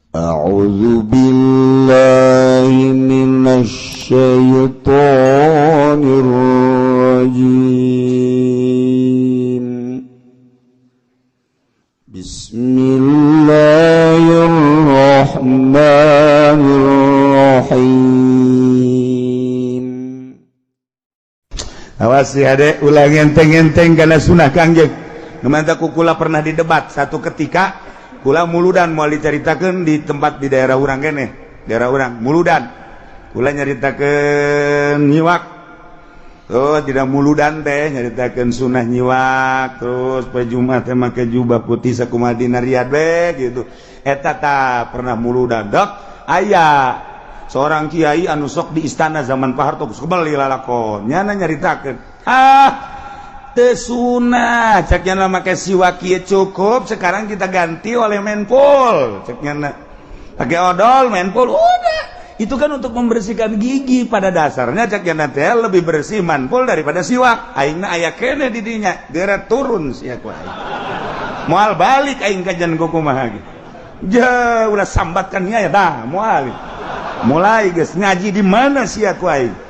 أعوذ بالله من الشيطان الرجيم. بسم الله الرحمن الرحيم. Awas ya dek, ulah ngenteng-ngenteng karena sunah Kangjeng. Mantap kukula pernah didebat satu ketika kula muludan mau diceritakan di tempat di daerah urang kene, daerah urang muludan. Kula nyaritakeun nyiwak. Oh, tidak muludan teh nyaritakeun sunah nyiwak, terus poe Jumat teh make jubah putih sakumaha dina Riyadh we gitu. Eta ta pernah muludan dok aya seorang kiai anu sok di istana zaman Pak Harto geus kebel lalakon. Nyana nyaritakeun, ah teu sunah cek nyana make siwak kieu cukup, sekarang kita ganti oleh menpul cek nyana. Pakai odol menpul udah. Itu kan untuk membersihkan gigi pada dasarnya cek nyana teh lebih bersih manpul daripada siwak. Aingna aya keneh di dinya, geura turun sia ku aing. Moal balik aing kajian kumaha ge. Ja ulah sambatkan nya ya dah moal. Mulai geus ngaji di mana sia ku aing.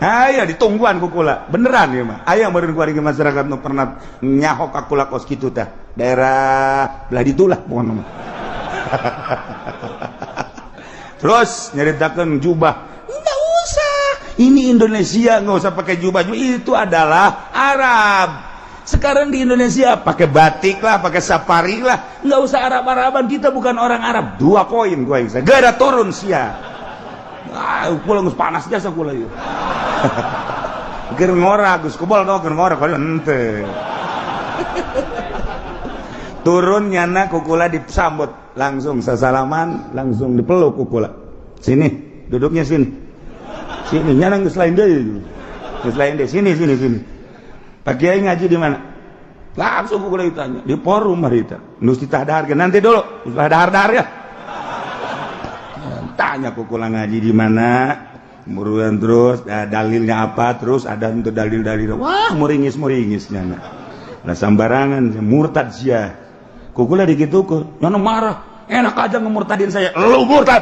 Aya ditungguan ku kula. Beneran ieu mah. Aya meureun ku ari masyarakat nu pernah nyaho ka kula kos kitu tah. Daerah belah ditu lah pokona mah. Terus nyaritakeun jubah. Enggak usah. Ini Indonesia enggak usah pakai jubah. Itu adalah Arab. Sekarang di Indonesia pakai batik lah, pakai safari lah. Enggak usah Arab-Araban, kita bukan orang Arab. 2 poin gua yang saya. Gak ada turun sia. Ah, pulang geus panas jasa kula ieu. Keur ngora geus kebal tau keur ngora kali henteu. Turun nyana kukula disambut langsung sasalaman, langsung dipeluk kukula. Sini, duduknya sini. Sini nyana geus lain deui. Geus lain deui, sini sini sini. Pak Kiai ngaji di mana? Langsung kukula ditanya, di forum harita. Nus ditahdarkeun nanti dulu, ulah dahar-dahar ya. Tanya kukula ngaji di mana? Muruan terus dalilnya apa? Terus ada untuk dalil-dalil. Wah, muringis-muringis nyana. Lah sambarangan murtad sia. Kukula digitukeun. Nyana marah. Enak aja ngemurtadin saya. Lu murtad.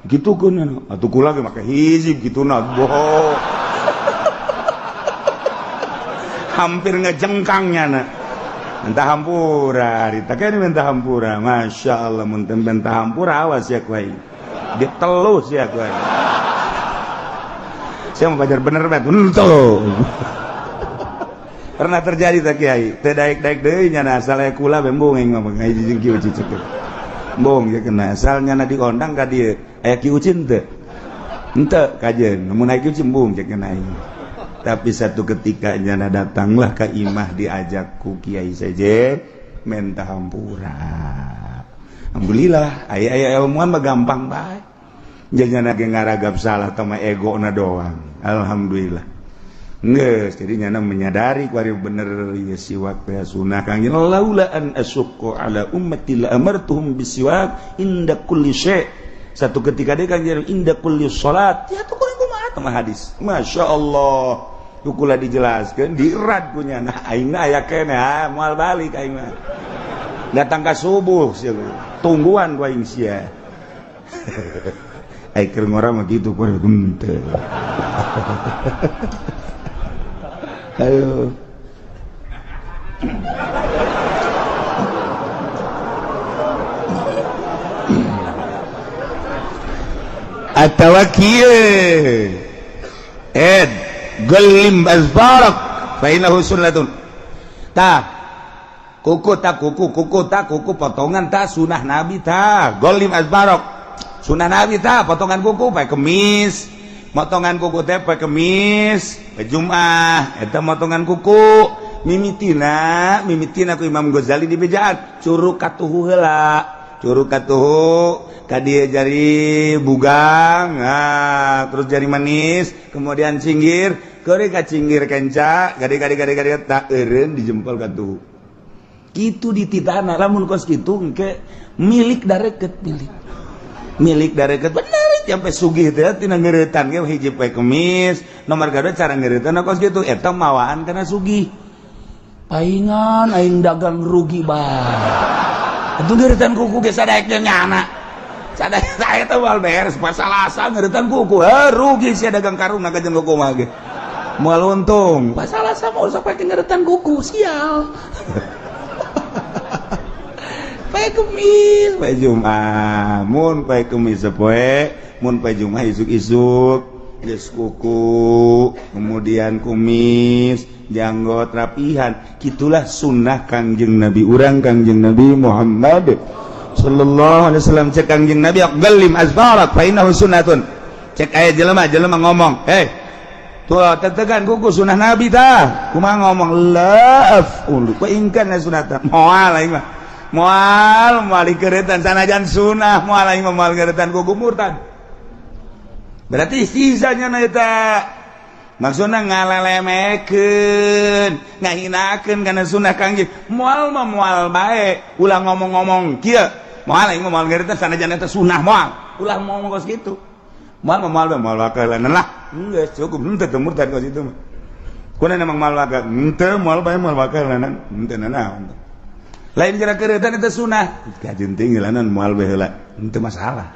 Gitukeun nyana. Atuh kula ge make hizib gitu na. Bohong. Hampir ngejengkang nyana. Minta hampura, ditakene minta hampura. Masya Allah, mun teu minta hampura awas ya ku aing. Ditelus ya ku aing. Saya mau belajar bener bet. Henteu. Pernah terjadi tak kiai? Teu daek-daek deui nyana asal aya kula bembung aing mah ngaji jeung Ki Uci cek. Embung ya kena asal nyana diondang ka dieu. Aya Ki Uci henteu? Henteu kajeun. Mun aya Ki Uci embung cek kena aing. Tapi satu ketika nyana datanglah ke imah diajak ku Kiai Sejen minta hampura. Alhamdulillah aya-aya ilmuwan mah gampang bae. Nyana ge ngaragap salah teh mah egona doang. Alhamdulillah. Geus jadi nyana menyadari ku ari bener ieu siwak teh sunah Kang laula an asyqa ala ummati la amartuhum bisiwak inda kulli syai. Satu ketika dia Kang inda kulli salat. Ya tuh kumaha mah hadis. Masya Allah. Kukula dijelaskan dirad punya nah aing aya keneh ah moal balik aing mah. Datang ka subuh sia tungguan ku aing sia. Ai keur ngora mah kitu ku henteu. Ayo. Atawa kieu ed gelim azbarak fa innahu sunnatun. Tah kuku ta kuku kuku ta kuku potongan ta sunah nabi ta golim azbarak sunah nabi ta potongan kuku pae kemis, motongan kuku teh pae kemis pae Jumat eta motongan kuku mimitina mimitina ku Imam Ghazali di bejaan curug katuhu heula curug katuhu ka dieu jari bugang nah, terus jari manis kemudian cinggir keuri ka cinggir kenca gade-gade gade-gade tak eureun di jempol katuhu kitu dititana lamun kos kitu engke milik dareket milik milik dareket bener sampai sugih teh tina ngeuretan ge hiji poe kemis nomor kadua cara ngeuretan kos kitu eta mawaan kana sugih paingan aing dagang rugi bae. Atuh ngeuretan kuku ge sadaek jeung nyana. Sadaya saya teh moal beres pas Salasa ngeuretan kuku. Heuh, rugi sia dagang karung na kajeun kuku mah ge. Moal untung. Pas Salasa mau sok pake ngeuretan kuku, sial. Poe Kemis, poe Jumat, mun poe Kemis sapoe, mun poe Jumat isuk-isuk geus kuku, kemudian kumis, janggot rapihan. Kitulah sunnah Kangjeng Nabi urang, Kangjeng Nabi Muhammad sallallahu alaihi wasallam. Cek Kangjeng Nabi, "Qallim azfarak fa innahu sunnatun." Cek aya jelema, jelema ngomong, "Eh, tuh tetegan kuku sunnah Nabi tah." Kumaha ngomong? "La af'ulu wa in kana sunnatan." Moal aing mah. Moal moal dikeretan sanajan sunnah, moal aing mah moal ngeretan kuku, murtad. Berarti sisanya na eta maksudna ngalelemekeun, ngahinakeun kana sunnah Kangjeng. Moal mah moal bae, ulah ngomong-ngomong kieu. Moal aing mah moal ngeretan sanajan eta sunnah, moal. Ulah ngomong kos kitu. Moal mah moal bae, moal bakalan lah. Geus cukup henteu teu murtad kos itu mah. Kuna emang moal bakal henteu, moal bae, moal bakalan henteu nanaon. Lain kira keretan itu sunnah. Kajeun tinggalan moal bae heula. Henteu masalah.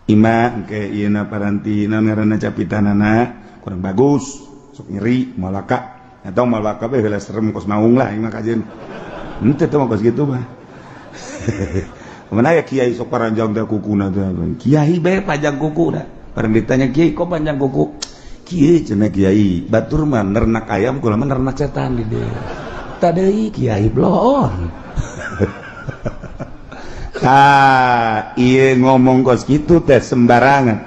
Ima engke ieu paranti naon ngaranna capitanana kurang bagus, sok nyeri moal laka atau moal laka bae heula, serem kos maung lah ima kajeun. Henteu teh mah kos kitu mah. Mana ya kiai sok paranjang teh kukuna teh. Kiai bae panjang kuku dah. Bareng ditanya kiai, "Kok panjang kuku?" "Kieu," cenah kiai, "batur mah nernak ayam, kula mah nernak setan di dieu." Tadi kiai bloon. Ah, ieu ngomong kos kitu teh sembarangan.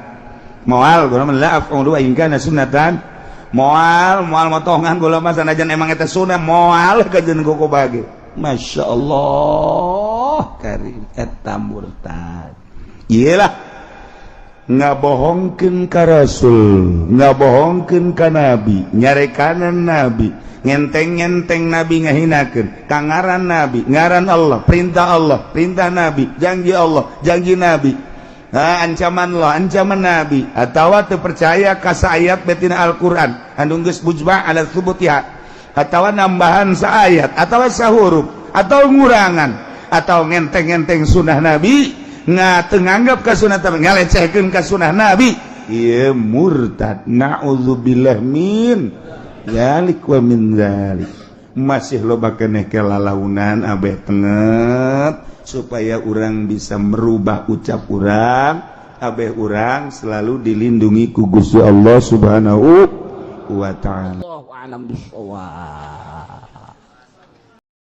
Moal kula mah, la af'ulu in kana sunnatan. Moal moal motongan kula mah sanajan emang eta sunnah, moal kajeun kuku bage. Masya Allah karim, eta murtad. Iyalah, ngabohongkeun ka Rasul, ngabohongkeun ka Nabi, nyarekanan Nabi, ngenteng-ngenteng Nabi, ngahinakeun ka ngaran Nabi, ngaran Allah, perintah Allah, perintah Nabi, janji Allah, janji Nabi, ha, ancaman Allah, ancaman Nabi, atawa teu percaya ka saayat betina Al-Qur'an anu geus mujma' ala tsubutiha, atawa nambahan saayat atawa sahuruf atau ngurangan, atau ngenteng-ngenteng sunnah Nabi, nggak nganggap ka sunnah tapi ngalecehkeun ka sunnah Nabi, ieu murtad, naudzubillah min dzalik wa min dzalik. Masih loba keneh kelalaunan abeh tenget supaya orang bisa merubah ucap urang, abeh urang selalu dilindungi ku Gusti Allah Subhanahu wa taala. Allahu a'lam bishawab.